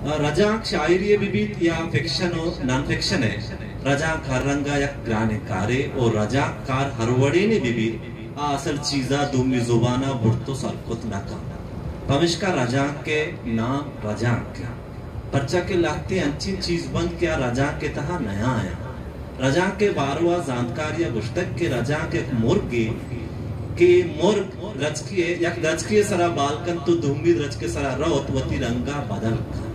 رجانک شاعری ء بہ بیت یا فکشن و نان فکشن ء، رجانک ہر رنگ ء یک گرانیں کارے و رجانک کار ہر وڑینے بہ بیت، آ اصل چیز ء دومی زبان ء برت و سر کت نہ کنت۔ پمشکا رجانک ء نام رجانک انت، پرچا کہ لہتیں انچیں چیز بنت کہ آ رجانک ء تہا نیاینت۔ رجانک ء باروا زانتکاریا گوشتگ کہ رجانک یک مرگے کہ مرگ درچکے، یک درچکے سرا بال کنت و دومی درچکے سرا روت، وتی رنگا بدل کنت۔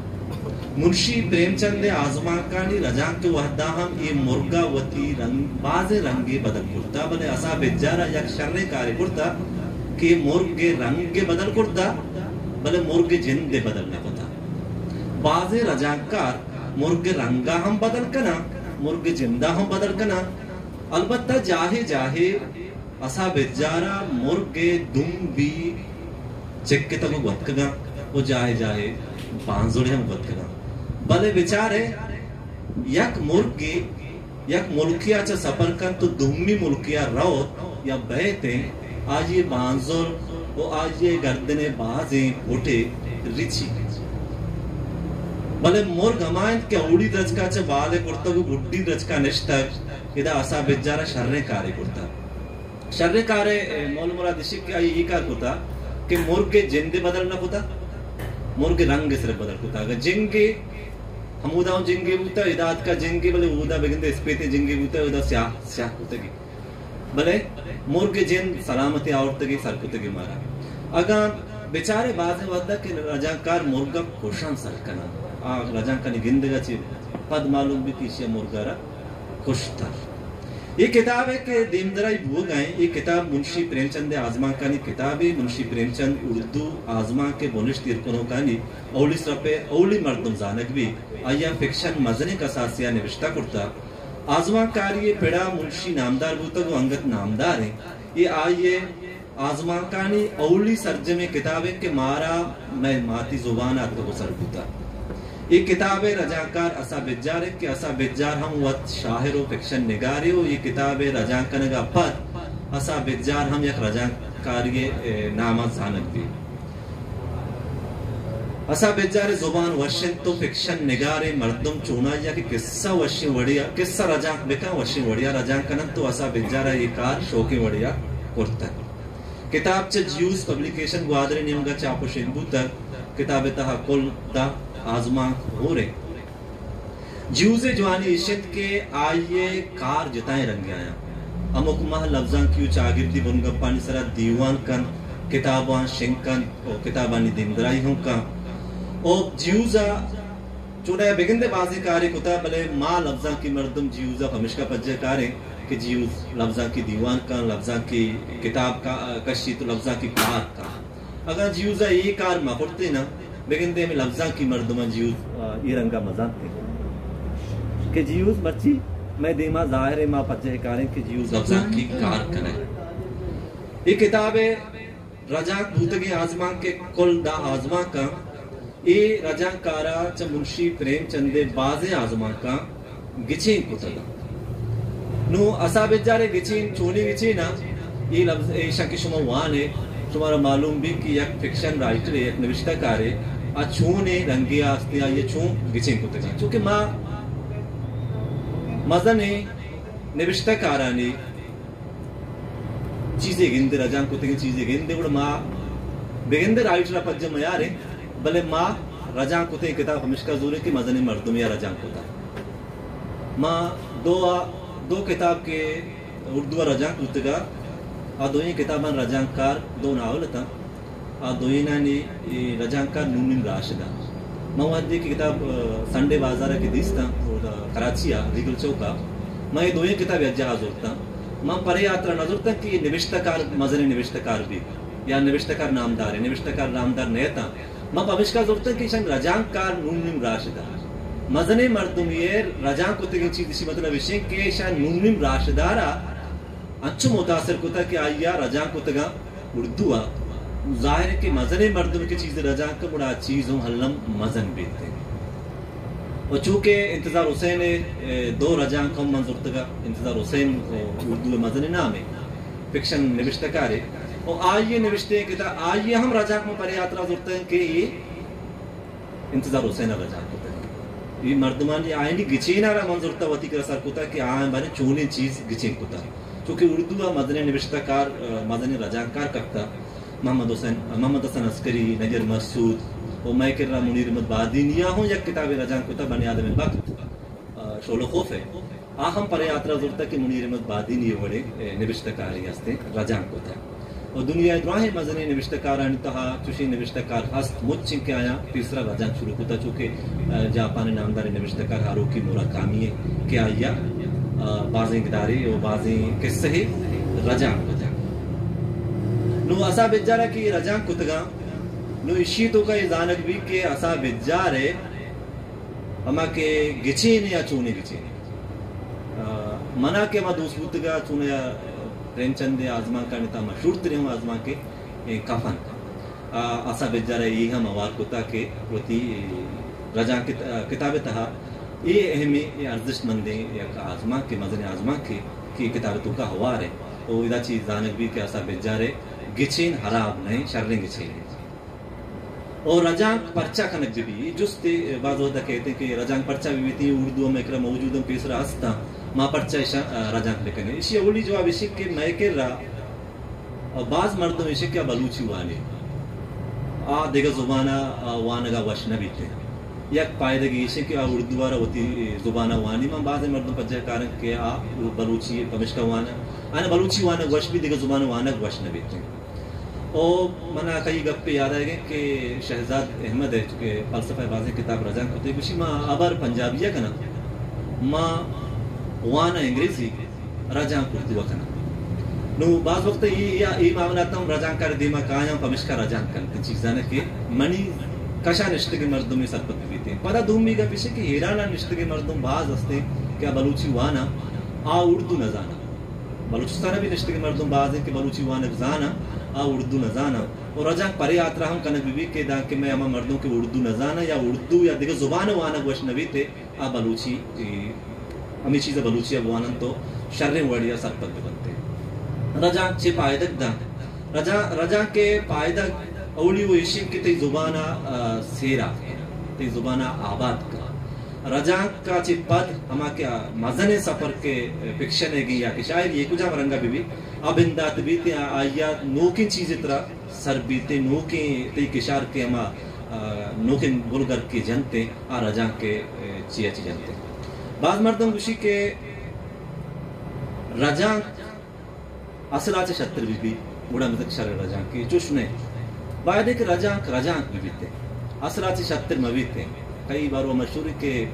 منشی پریم چند ء آزمانکانی رجانک ء وہدا ہم اے مرگا وتی رنگ، بازیں رنگے بدل کرتا، بلے اسا بجارا یک شریں کارے کرتا کہ مرگ ء رنگ ء بدل کرتا، بلے مرگ ء جند ء بدل نہ کتا۔ بازیں رجانکار مرگ ء رنگا ہم بدل کناں، مرگ ء جندا ہم بدل کناں۔ البتہ جاہے جاہے اسا بجارا مرگ ء دمبی چکتگ و گوتکگاں و جاہے جاہے بانزڑے ہم گوتکگاں۔ بلے بچارے یک مرگے یک ملکے ء چہ سفر کنت و دومی ملکے ء روت یا بئیت انت، آئی ء بانزل و آئی ء گردن ء بازیں پٹے رچی۔ بلے مرگ ہما انت کہ اولی درچک ء چہ بال ء کرتگ و گڈی درچک ء نشتگ، ادا اسا بجار ء شریں کارے کرتگ۔ شریں کارے، اے، مول مراد اشی کہ آئی ء اے کار کتا کہ مرگ ء جند ء بدل نہ کتا، مرگ ء رنگ ء صرف بدل کتا۔ اگاں جنگے ہمودا اوں جنگے بوتہ، ادا اتکا جنگے، بلے اودا بگندے اسپیتیں جنگے بوتہ، اودا سیاہ، سیاہ کتگی۔ بلے مرگ جند سلامتی آورتگی، سر کتگی مارا۔ اگاں بچارے بازیں وھدا کہ رجانکار مرگ ء کشان سر کناں، آ رجانکانی گندگ ء چہ پد معلوم بیت کہ ایشی ء مرگ ء را کشتہ۔ اے کتاب ء کہ دیمدرائی بوگ ء انت، اے کتاب منشی پریم چند ء آزمانکانی کتابے۔ منشی پریم چند اردو آزمانک ء بنشت ایر کنوکانی اولی سرپ ء اولی مردم زانگ بیت۔ آئی ء فکشن مزنیں کساسے ء نبشتہ کرتہ۔ آزمانکاری ء پڑ ء منشی نامدار بوتگ و انگت نامدار انت۔ اے آئی ء آزمانکانی اولی سرجمیں کتاب انت کہ مارا مئے ماتی زبان ء اتکگ و سر بوتگ۔ اے کتاب ء رجانکار اسا بجار انت کہ اسا بجار ہم وت شاعر و فکشن نگارے و اے کتاب ء رجانک کنگ ء پد اسا بجار ہم یک رجانکارے ء نام ء زانگ بیت۔ اسا بجار ء زبان وش انت و فکشن نگاریں مردم چونائی ء کہ کسہ وشیں وڑے ء، کسہ رجانک بکن وشیں وڑے ء رجانک کن انت و اسا بجار ء اے کار شوکیں وڑے ء کرتگ۔ کتاب چہ جیوز پبلیکیشن گوادر ء نیمگ ء چاپ و شنگ بوتگ۔ کتاب ء تہا کل دہ آزمانک ہور انت۔ جیوز ء جوانی ایش انت کہ آئی ء کار جتائیں رنگے آیاں۔ ہمک ماہ لبزانکی و چاگردی بنگپانی سرا دیوان کنت، کتاباں شنگ کنت و کتابانی دیمدرائی ہم کنت۔ و جیوز ء چونایا بگندے بازیں کارے کتا، بلے ما لبزانکی مردم جیوز ء پمشکا پجہ کاریں کہ جیوز لبزانکی دیوان کنت، لبزانکی کتاب کا-، کشیت و لبزانکی کار کنت۔ اگاں جیوز ء اے کار مہ کرتیں نا، بگندے ہمے لبزانکی مردماں جیوز، آ، اے رنگ ء مہ زانتیں کہ جیوز مرچی مئے دیما ظاہر ء ما پجہ کاریں کہ جیوز لبزانکی کار کنئے۔ اے کتاب ء رجانک بوتگیں آزمانک ء کل دہ آزمانکاں، اے رجانکار ء چہ منشی پریم چند ء بازیں آزمانکاں گچین کتگ۔ نوں اسا بجار ء گچین چونیں گچین ء، اے لبز ایشاں کہ شما وان ء، شمارا معلوم بیت کہ یک فکشن رائٹر ء، یک نبشتہ کارے، آ چونیں رنگے ء است ء آئی ء چون گچین کتگ انت۔ چونکہ ما مزنیں نبشتہ کارانی چیزے گندے رجانک کتگیں چیزے گندے، گڑا ما بگندے رائٹر ء پجہ میاریں، بلے ما رجانک کتگیں کتاب ہمشکا زوریں کہ مزنیں مردمے ء رجانک کتگ۔ ما دو آ، دو کتاب کہ اردو ء رجانک بوتگ ء، آ دوئیں کتاباں رجانکار دو ناول اتاں۔ آ دوئینانی اے رجانکار نورنیم راشد ء۔ من وھدے کہ کتاب، ء، سنڈے بازار ء کہ دیستاں، اودا کراچی ء ریگل چوک ء، من اے دوئیں کتاب یک جاہ ء زرتاں۔ من پرے ہاترا نہ زرتاں کہ اے نبشتہ کار مزنیں نبشتہ کار بیت یا نبشتہ کار نامدارے، نبشتہ کار نامدار نہ اتاں۔ من پمشکا زرتاں کہ ایشانی رجانکار نورنیم راشد ء۔ مزنیں مردمے ء رجانک کتگیں چیز، ایشی مطلب ایش انت کہ ایشاں نورنیم راشد ء را انچو متاثر کتگ کہ آئی ء رجانک کتگاں اردو ء۔ ظاہر انت کہ مزنیں مردم کہ چیزے رجانک کنت، گڑا آ چیز ہم الم مزن بیت انت۔ و چونکہ انتظار حسین ء، اے، دو رجانک ہم من زرتگ ء، انتظار حسین اردو ء مزنیں نامے، فکشن نبشتہ کارے، و آئی ء نبشتہ کتاب، آئی ء ہم رجانک من پرے ہاترا زرتگ کہ اے انتظار حسین ءَ رجانک کتگ۔ اے مردمانی آیانی گچین ءَ را من زرتہ وتی کرا سر کتہ کہ آیاں باریں چونیں چیز گچین کتہ۔ چونکہ اردو ءَ مزنیں نبشتہ کار، ءَ، مزنیں رجانک کار کپتہ۔ محمد حسین، محمد حسن عسکری، نجر مسعود و مئے کرا منیر احمد بادینی ءَ ہوں یک کتابے رجانک کتہ، بنی آدم بخت، ءَ، شعلہ خوف ءَ۔ آ ہم پرے ہاترا زرتہ کہ منیر احمد بادینی ءِ وڑیں، ءَ، نبشتہ کارے ہستیں رجانک کتہ۔ و دنیا ءِ دراہیں مزنیں نبشتہ کارانی تہا چوشیں نبشتہ کار ہست، مچ انت کہ آیاں پیسرا رجانک شروع کتہ، چو کہ، ءَ، جاپان ءِ نامداریں نبشتہ کار ہاروکی موراکامی ءَ کہ آئی ءَ، ءَ، بازیں گدارے و بازیں کسہے رجانک کتہ۔ نوں اسا بجار ءَ کہ اے رجانک کتگاں، نوں ایشی ءِ توکا اے زانگ بیت کہ اسا بجار ءَ ہما کہ گچین یا چونیں گچین۔ آ، منا کہ ہما دوست بوتگا چونیں، آ، پریم چند ءِ آزمانکانی تہا مشہور تریں ہم آزمانکے، اے، کفن۔ آ، اسا بجار ءَ اے ہم ہوار کتا کہ وتی رجانک کت-، کتاب ءِ تہا اے اہمیں، اے ارزشت مندیں یک آزمانکے، مزنیں آزمانکے کہ کتاب ءِ توکا ہوار ایں۔ او ادا چی زانگ بیت کہ اسا بجار ءِ گچین ہراب نہ ایں، شریں گچین ایں۔ او رجانک پرچا کنگ بہ بی؟ اے جستے باز وھدا کئیت کہ رجانک پرچا بہ بیت؟ اے اردو ءَ مئے کرا موجود ایں، پیسرا ہستاں، ما پرچا ایشاں، آ، رجانک بہ کنیں؟ ایشی اولی جواب ایش کہ مئے کرا، آ، باز مردم ایش کہ آ بلوچی وانی، آ دگہ زبان ءَ، آ، وانگ ءَ وش نہ بیت۔ یک پائدگے ایش کہ آ اردو ءَ را وتی زبان ءَ وانی، من بازیں مردم پجاہ کارن کہ آ بلوچی پمشکا واناں، آیاں بلوچی وانگ وش بیت، دگہ زبان ءَ وانگ وش نہ بیت۔ او منا کئی گپے یاد آیگ انت کہ شہزاد احمد ءَ چونکہ فلسفہ ءِ بازیں کتاب رجانک کتگ، گوشی، ما ہبر پنجابی ءَ کناں، ما واناں انگریزی، رجانک اردو ءَ کناں۔ نوں باز وقت اے، اے، اے معاملات ہم رجانکار ءِ دیما کایاں، پمشکا رجانک کنت چیزاں کہ منی کشا نشتگیں مردم اے سرپد بہ بیت۔ پدا دومی گپ ایش کہ ایران ءَ نشتگیں مردم باز ہستیں کہ آ بلوچی واناں، آ اردو نہ زاناں۔ بلوچستان ءَ بھی نشتگیں مردم باز انت کہ بلوچی وانگ زاناں، آ اردو نہ زاناں۔ اور رجانک پرے ہاترا ہم کنگ بہ بیت کہ دانکہ مئے ہما مردم کہ اردو نہ زاناں یا اردو یا دگہ زبان ءَ وانگ وش نہ بیت، آ بلوچی، اے، ہمے چیز ءَ بلوچی ءَ بوان انت تو شریں وڑے ءَ سرپد بہ بنت۔ رجانک چے پائدگ دنت؟ رجا-، رجانک ءِ پائدگ اولی و ایش انت کہ تئی زبان ءَ، آ، سیراک کنت، تئی زبان ءَ آباد کنت۔ رجانک ءَ چہ پد ہما کہ آ مزنیں سفر کہ فکشن ئیگیں یا کہ شاعری ءِ کجام رنگ ءَ بہ بیت، آ بندات بیت، آ، آئی ءَ نوکیں چیزے ترا سر بیت، نوکیں تئی کشار کہ ہما، آ، نوکیں گل گرکے جنت، آ رجانک ءِ، آ، چیا چی جنت۔ باز مردم گوشی کہ رجانک اصل ءَ چہ شتر بہ بیت، گڑا مزن شر رجانک، چوش نہ۔ باید کہ رجانک رجانک بہ بیت، اصل ءَ چہ شتر مہ بیت۔ کئی بارو مشہور کہ،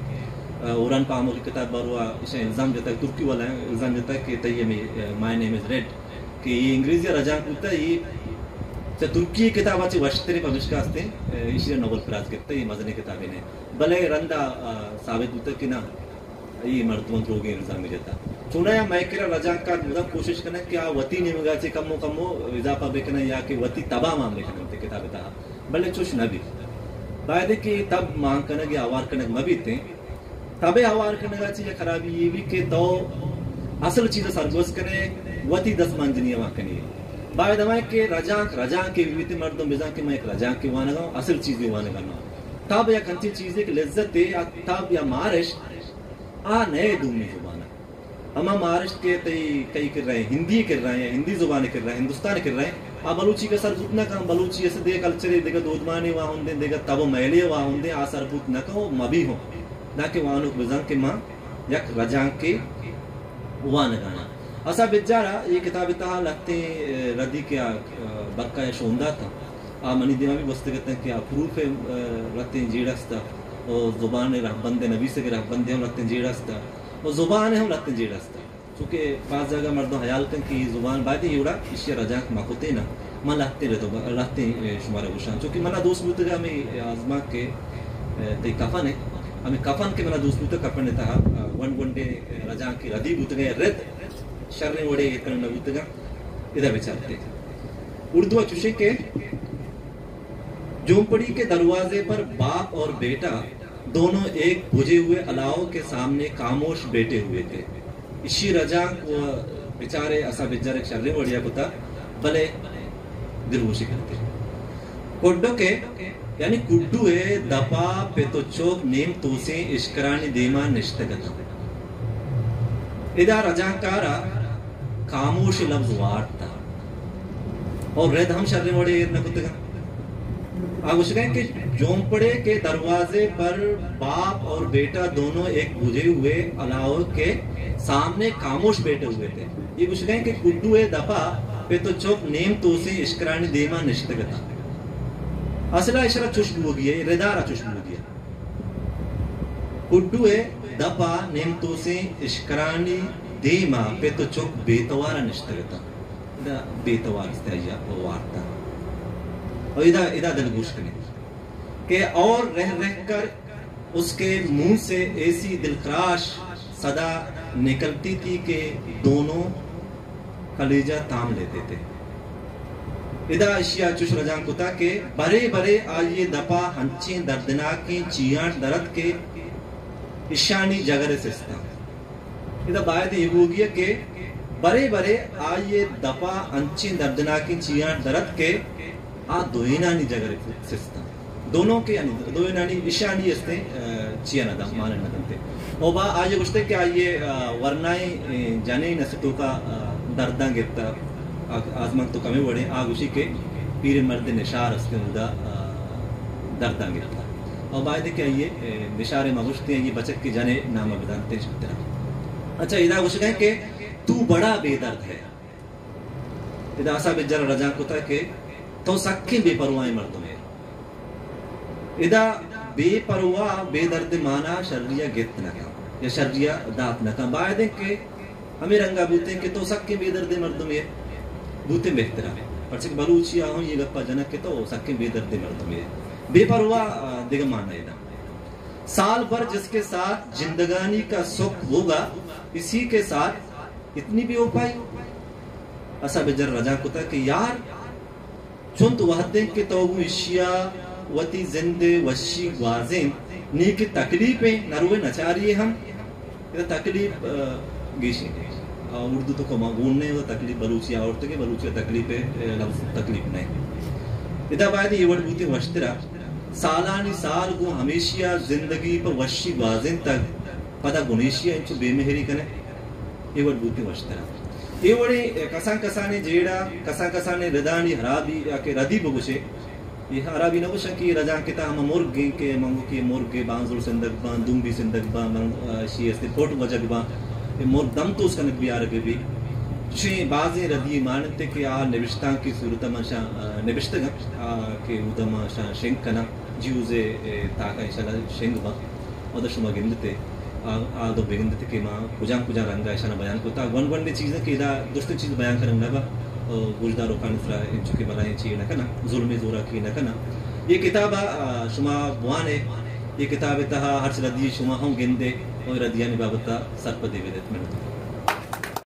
آ، اوران پاموکی کتاب بارو ایشاں الزام جتگ، ترکی والا الزام جتگ کہ تئی ہمے، آ، My Name Is Red کہ اے انگریزی ءَ رجانک بوتہ، اے چہ ترکی کتاب ءَ چہ وشتریں پمشکا ہستیں، ایشی ءَ نوبل پرائز گپتہ، اے مزنیں کتابے نہ۔ بلے رندا، آ، ثابت بوتہ کہ نہ، اے مردماں دروگیں الزامے جتہ۔ چونایا مئے کرا رجانکار مدام کوشش کنن کہ آ وتی نیمگا چہ کمو کمو اضافہ بکنن یا کہ وتی تبا مان بکنن تئی کتاب ءِ تہا۔ بلے چوش نہ بیت۔ باید کہ تب مان کنگ یا ہوار کنگ مہ بیتیں۔ تب ءِ ہوار کنگ ءَ چہ یک خرابی اے بیت کہ تو اصل چیز ءَ سرگوز کن ئے، وتی دست مانجنی ءَ مان کن ئے۔ باید ہما کہ رجانک، رجانکے بہ بیت، مردم بزان کہ من یک رجانکے وانگ ءَ آں، اصل چیزے وانگ ءَ نہ آں۔ تب یک انچیں چیزے کہ لذت ءِ، آ تب یا مارشت، آ نئے دومی زبان ءَ۔ ہما مارشت کہ تئی کئی کر رہے، ہندی کر رہے یا ہندی زبان کر رہے، ہندوستان کر رہے، آ بلوچی ءَ سر بوت نہ کن، بلوچی اسے دگہ کلچرے، دگہ دودمانے واہندیں، دگہ تب و مئیلے واہندیں، آ سر بوت نہ کن و مہ بی ہوں۔ دانکہ وانوک بزان کہ ما یک رجانکے وانگ ءَ آں۔ اسا بجار ءَ اے کتاب ءِ تہا لہتیں، اے، ردی کہ آ، برکا ءَ شون داتاں، آ منی دیما بھی گوستگ اتاں کہ آ پروف ءِ، اے، لہتیں جیڑہ است ءُ زبان ءِ رہبند ءِ، نویسگ ءِ رہبند ءِ ہم لہتیں جیڑہ است ءُ زبان ءِ ہم لہتیں جیڑہ است۔ چونکہ باز جاگہ مردم حیال کن کہ اے زبان باید اے وڑا ایشی ءَ رجانک مہ کتیں نا۔ من لہتیں ردو-، لہتیں، اے، شمارا گوشاں۔ چونکہ منا دوست بوتگ ہمے آزمانک کہ، اے، تئی کفن ءِ، ہمے کفن کہ منا دوست بوتگ، کفن ءِ تہا، اے، ونڈ ونڈیں، اے، رجانک ردی بوتگ، اے رد شریں وڑے ایر کنگ نہ بوتگ۔ ادا بچارتے۔ اردو ءَ چوشیں کہ جھونپڑی کے دروازے پر باپ اور بیٹا دونوں ایک بجھے ہوئے الاؤ کے سامنے خاموش بیٹھے ہوئے تھے۔ ایشی رجانک و بچارے اسا بجار ءَ شریں وڑیا کتا، بلے دلگوشی کنتے۔ کڈک ءِ یعنی کڈو ءِ دپ ءَ پت ءُ چک نیم توسیں اشکرانی دیم ءَ نشتگ اتاں۔ ادا رجانکار ءَ خاموش لبز وارت اور رد ہم شریں وڑے ایر نہ کتگ۔ آ گوشگ ءَ کہ جھونپڑے کے دروازے پر باپ اور بیٹا دونوں ایک بجھے ہوئے الاؤ کے سامنے خاموش بیٹھے ہوئے تھے۔ اے گوشگ ءَ کہ کڈو ءِ دپ ءَ پت ءُ چک نیم توسیں اشکرانی دیم ءَ نشتگ اتاں۔ اصل ءَ اشرا چش بوگی ءَ، ردا را چش بوگی ءَ۔ کڈو ءِ دپ ءَ نیم توسیں اشکرانی دیم ءَ پت ءُ چک بے توار ءَ نشتگ اتاں۔ ادا بے توار است آئی ءَ وارت ءَ۔ اور ادا، ادا دلگوش کنیں کہ اور رہ رہ کر اس کے منہ سے ایسی دلخراش صدا نکلتی تھی کہ دونوں کلیجہ تام لیتے تھے۔ ادا اشیا چش رجانک کتا کہ برے برے آئی ءِ دپ ءَ انچیں دردناکیں چیانٹ درت کہ اشانی جگر سستاں۔ ادا باید اے بوگی کہ برے برے آئی ءِ دپ ءَ انچیں دردناکیں چیانٹ درت کہ آ دوئینانی جگر سستاں۔ دونوں کے، یعنی دوئینانی، اشانی استیں، آ، چیا نہ داں، مان نہ دنتے۔ او با آئی گوشتے کہ آئی ءِ، آ، ورنائیں، اے، جنین است توکا، آ، درداں گپتا، آ، آزمانک تو کمیں وڑیں، آ گوشی کہ پیر مرد نشار استیں، اودا، آ، درداں گپتا۔ او باید کہ آئی ءِ، اے، نشار ما گوشتے، آئی ءِ بچک کے جنے نام بدانتے شترا۔ اچھا، ادا گوشگا کہ تو بڑا بے درد ہے۔ ادا آسا بجر رجانک کتا کہ تو سکیں بے پرواہیں مردمے۔ ادا بے پرواہ، بے درد مانا شریا گت نہ کن یا شریا دات نہ کن۔ باید انت کہ ہمیں رنگا بوتیں کہ تو سکیں بے دردیں مردمے بوتیں بہترا۔ پرچہ کہ بلوچی آ ہوں یہ گپا جنک کہ تو سکیں بے دردیں مردمے۔ بے پرواہ، آ، دگہ مانا ادا۔ سال بھر جس کے ساتھ زندگانی کا سکھ ہوگا، اسی کے ساتھ اتنی بے وفائی۔ اسا بجر رجانک کتا کہ یار، چنت وھدیں کہ تو گوں اشیا وتی زند ءِ وشی گوازینت، نی کہ تکلیپیں، نروئے نچاری ہم۔ ادا تکلیپ، آ، گیشیں۔ آ، اردو تو کما گون نے، ادا تکلیپ بلوچی آورتے کہ بلوچی تکلیپ، آ، لفظ تکلیپ نہیں۔ ادا باید یہ وڑ بوتے وشترا۔ سالانی سال گوں ہمیشیا زندگی پہ وشی گوازینتگ، پدا گنیشیا انچو بے مہری کنے۔ اے وڑ بوتیں وشتر انت۔ اے وڑیں کسان کسانیں جیڑہ، کسان کسانیں ردانی ہرابی یا کہ ردی بگوشے، اے ہرابی نہ گوشاں کہ اے رجانک کتا ہما مرگ ایں کہ منگو کہ مرگ بانزل سندگ باں، دمبی سندگ باں، من، آ، شی است پوٹ وجگ باں، اے مرگ دم توس کنگ بیارگ بی۔ چوشیں بازیں ردی مانتے کہ آ نبشتانکی صورت من شاں، آ، نبشتگ انت، آ، کہ اودا من شاں شنگ کناں، جیوزے، اے، تاکا انشاءاللہ شنگ باں۔ اودا شما گندتے، آ، آ دو بگندتے کہ ما کجام کجام رنگا اشانا بیان کتا۔ گونڈ گونڈیں چیزاں کہ ادا درستیں چیز بیان کنگ نبا، او گوشداروکانی سرا انچو کہ بلائیں چیز نہ کناں، ظلم زوراکی نہ کناں۔ یہ کتاب، آ، شما بوانے، یہ کتاب تہا ہرچ ردی شما ہم گندے، او ردیانی بابتا سرپدی بدیت۔ منت۔